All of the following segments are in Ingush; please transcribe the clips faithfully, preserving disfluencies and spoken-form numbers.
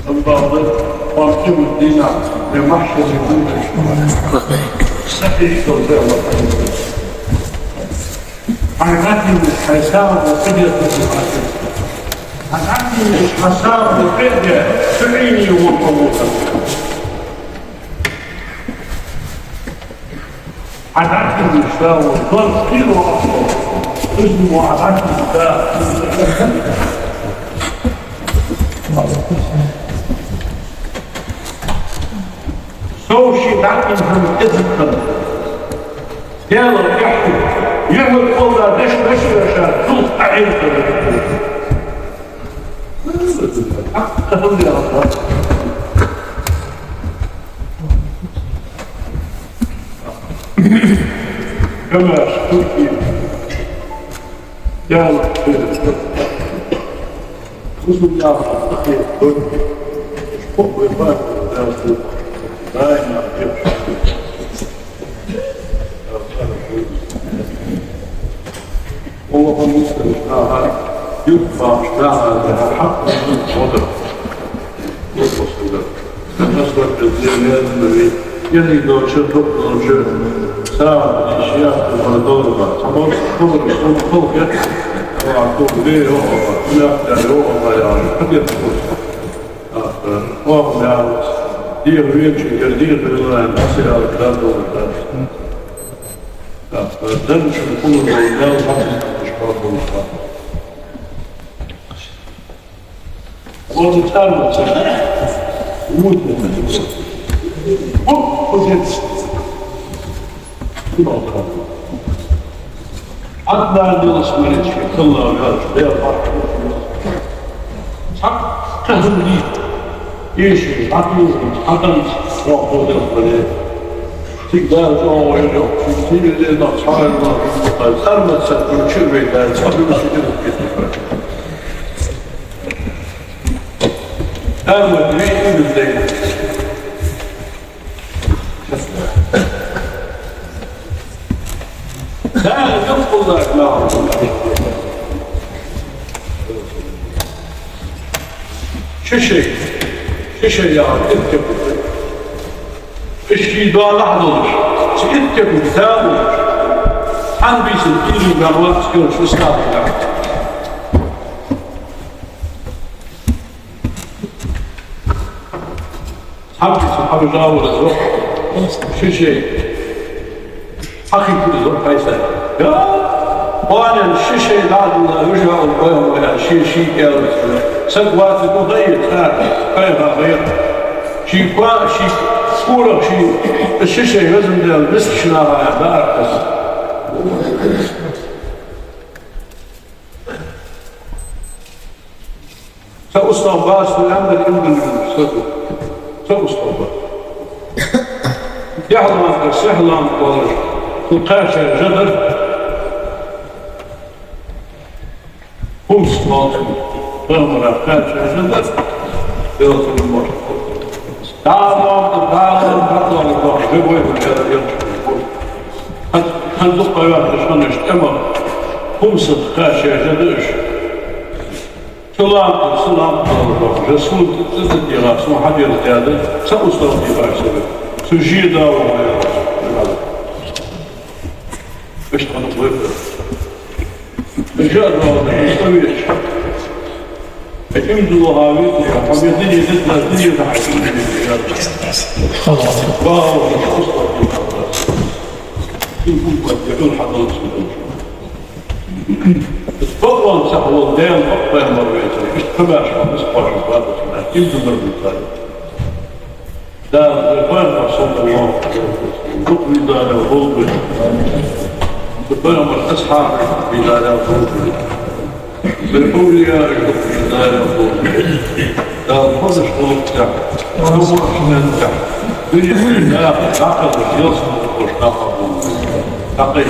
Амма баъда, къоам къемат дийнахьа, вай махьшаре гулдеш, сахьихь долча Даьла. Хьай гӀаттамаш, хьай сагӀа къахетам. Хьай гӀаттамаш, хьай сагӀа къахетам, цу Ӏийне вон къалургда. Хьай гӀаттамаш, Даьла, дон кхийро ахло. Из мо хьай гӀаттамаш, Даьла. Сов ший дӀакъин хӀама кӀезига хинна. Даьла кхехьу, юхьмар кхолла деш, деш вешар, дулх Ӏаьхьир хинна. Хьакъ хӀама яхар. Камаьрша турки. Даьла хьехар. Хоза яхар, хьехар. Школ вай бахар, Даьла хьехар. Даим хьехар. Аллахӏа мустарш дахьа, юхабахаш дахьа, хьакъ хӀама водар. Аллахӏа мустарш дахьа. Насвар безле мезмави, яни долча, дукха долча, сагӀа дийша, яхар долга. Цхьаболча хабараш, цхьаболча халкъ яц, ва, ту бе йоагӀа, нах да йоагӀа, яхар, хабар кхоачаш. Ахпа, оаха яхар, дегӀа венча, яр дегӀа вилла, аса яхар, да долга. Ахпа, дан чу хулу долга, ял хабар кхоачаш, хабар кхоачаш. Вон царна ца вуд. Оп, позиция. Одна милость молитвы, Аллах, я, я, я. Сак, как бы, иши, атузу, атан, срок, вот это, блин. Всегда, о, ой, ой, всегда, на, царна, царна ца, ну, чего, да, царна, сидит, Амма вай иман дайна. Дала юкъуллаг нахал. Ши шай, ши шай яхар итт кепиг. Уж ший доалахьа долаш, цу итт кепиг Дала луш, хьан бийсан ийрча баьнна вац, кхоачаш вистхилар. Цхьабакъда цу хьабажа вар из ва, ши шай. Хьакхийтта из ва пайса. Я, къоанен ши шай дӀадилла, вижа ва пайхамар, ший, ший кӀел. Саг вац, ду дай, цар, пайхамар. Ший кхо, ший курах, ший, ши шай везан Даьла, мискача наха даар кхас. Са устагӀа бац, ну, амма иман дайна, са ду. Са устагӀа бац. Дехьа лампа, сехьа лампа волаш, цу кхаьчар жа дар. Хумс волча пайхамара кхаьчар жа дар. Белгал мо. Дала лампа, Дала лампа, Дала лампа, жа вай вай жа дар. Хьан, хьан дукха ваьхаш ханаш тӀема. Хумсах кхаьчар жа дар уж. Салам, салам, Расул, цӀи ца дийгӀа, сона хьадийца даьд, са устагӀа дийгӀа сага. Цу жи дала ваьгӀа. Иштта хӀама вай. Жа дала, устагӀа веча. Иман дилла вац, хьо ме дийца, дийца, дийца, дийца. Аллаху акбар. Аллаху акбар. Бакъван цхьа хьол Даьла бакъ пайхамар вайта, иштта камаьрша хӀама ца кхоачаш вац, иман дилла вац. Даьла пайхамар, саллаллаху Ӏалайхи ва саллам, дукха везаш Даьла волга. Пайхамара асхьабаш везаш Даьла волга. Вай овлияаш дукха везаш Даьла волга. Дала хозаш хулаш тӀехь, хозаш хулаш тӀехь. Дуьне дакъа, дакъа, ялсмала хулаш дакъа волга. Дакъа.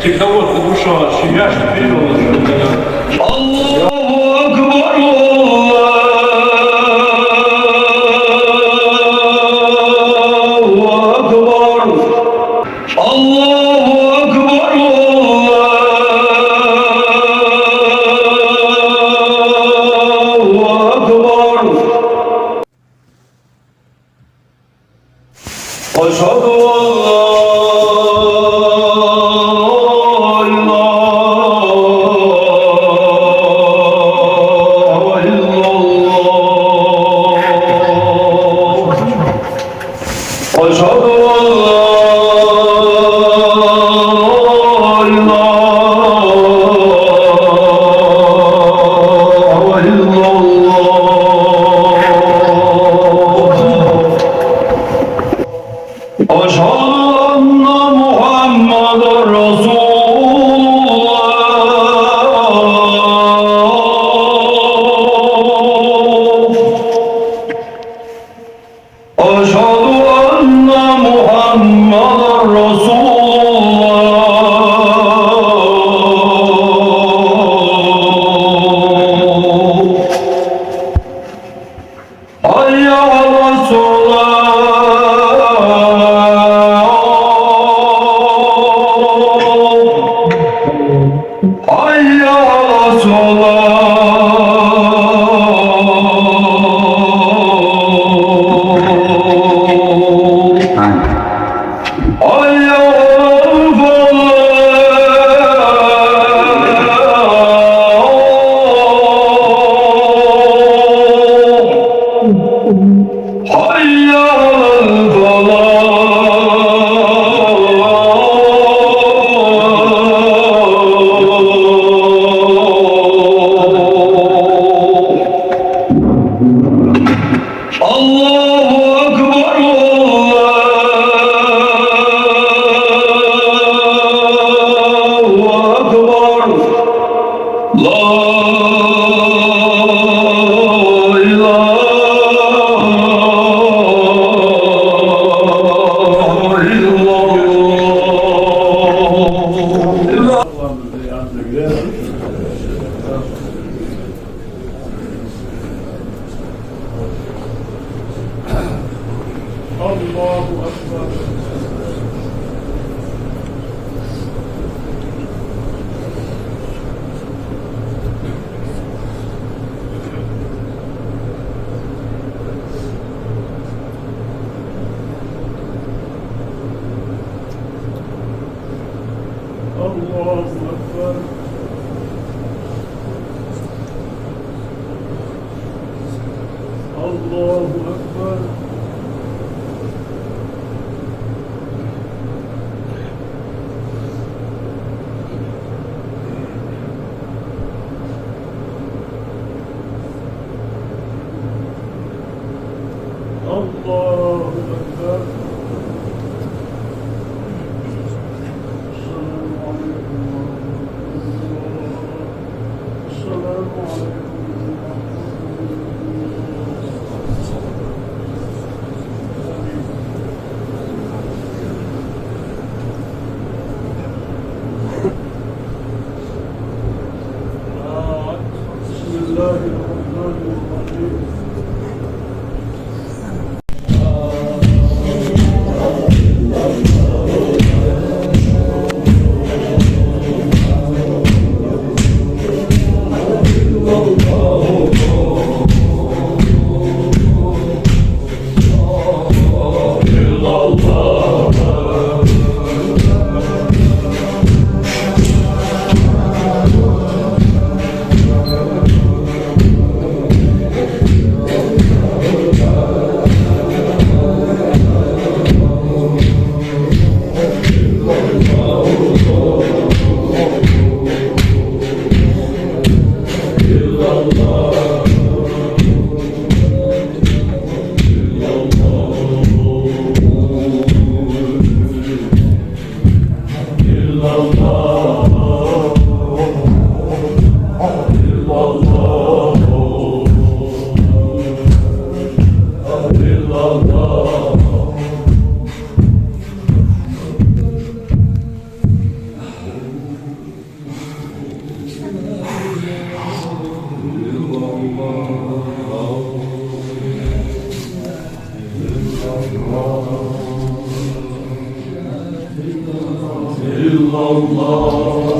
Цига вот душо ши яшка пиво. الصلاة. حي على الفلاح. حي على الفلاح. الله أكبر، الله أكبر. لا إله إلا الله. الله أكبر. الله أكبر. الله أكبر. الله أكبر. السلام عليكم ورحمة الله. السلام عليكم ورحمة الله. بسم الله الرحمن الرحيم. إلا الله.